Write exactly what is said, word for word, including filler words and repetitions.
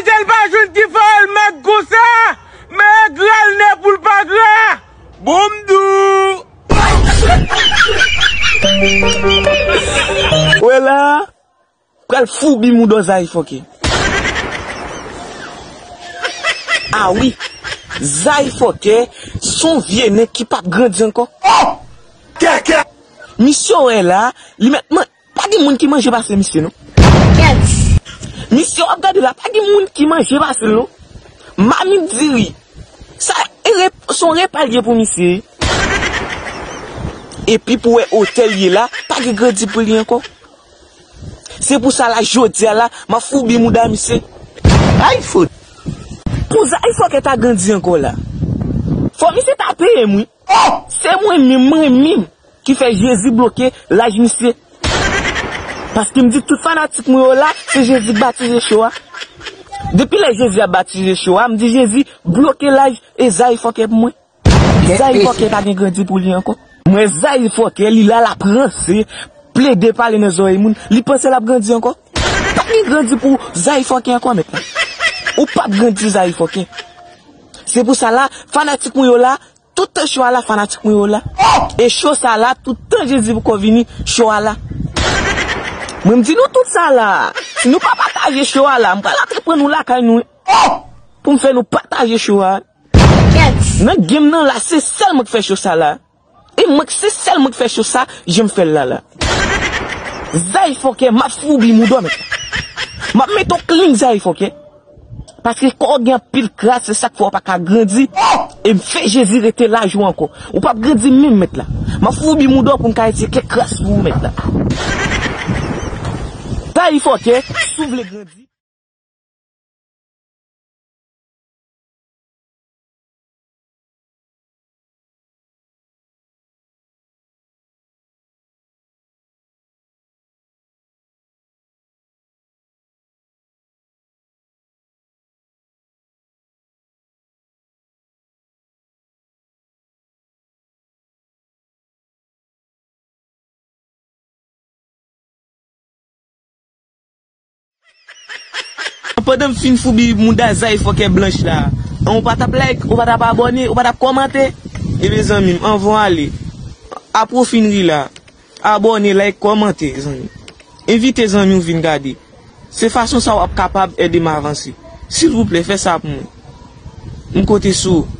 Sèl pa jwenn ki fè l mèg konsa, men gra l ne pou l pa gra. Bonm dou. Wè la, pral foubi mouda Zay Fòkè. Ah wi, Zay Fòkè, se yon vye nèg ki p ap grandi ankò. Oh! Kèkè! Misye wè la, li mèt man, pa gen moun ki manje pase misye non. Kèt! Misye w ap gade la, pa gen moun ki manje pase l non. Mamit diri. Sa, e rep-, se yon repa l ye pou misye. Epi pou wè otè l ye la, pa gen grandi pou li ankò. Se pou sa la, jodi a la, m ap foubi mouda misye. Ay, fout! Pou Zay Fòkè ta grandi ankò la, fò misye ta peye m, wi. Oh! Se mwen menm, mwen menm ki fè Jezi bloke laj misye. Paske m di tout fanatik mwen yo la, se Jezi k batize cho a. Depi lè Jezi ap batize cho a, m di Jezi bloke laj e Zay Fòkè pou mwen. Zay Fòkè pa gen grandi pou li ankò. Mwen Zay Fòkè, li la l ap ranse, plede pale nan zòrèy moun, li panse l ap grandi ankò. Pa gen grandi pou Zay Fòkè ankò, mèt la. Ou p ap grandi Zay Fòkè. Se pou sa la, fanatik mwen yo la, tout tan cho a la, fanatik mwen yo la. E cho sa la, tout tan Jezi poko vini, cho a la. Mwen m di nou tout sa la, si nou pa pataje cho a la, m pral antre pran nou lakay nou, wi. Pou m fè nou pataje cho a. Nan game nan la, se sèl mwen k fè cho sa la. E mwen k, se sèl mwen k fè cho sa, jan m fè l la la. Zay Fòkè, m ap foubi mouda w, mèt. M ap mete w clean, Zay Fòkè. Paske kò w gen anpil kras, se sa k fè w pa ka grandi. E m fè Jezi rete laj ou ankò. Ou p ap grandi menm, mèt la. M ap foubi mouda w pou m ka retire kèk kras pou ou, mèt la. Zay Fòkè, si w vle grandi. Pandan m fin foubi mouda Zay Fòkè blanch la, an, ou pa t ap like, ou pa t ap abòne, ou pa t ap kòmante? Ebyen zanmi m, anvan w ale, apre w fin ri la, abòne, like, kòmante, zanmi. Envite zanmi w vin gade. Se fason sa w ap kapab ede m avanse. Silvouplè, fè sa pou mwen. M konte sou ou.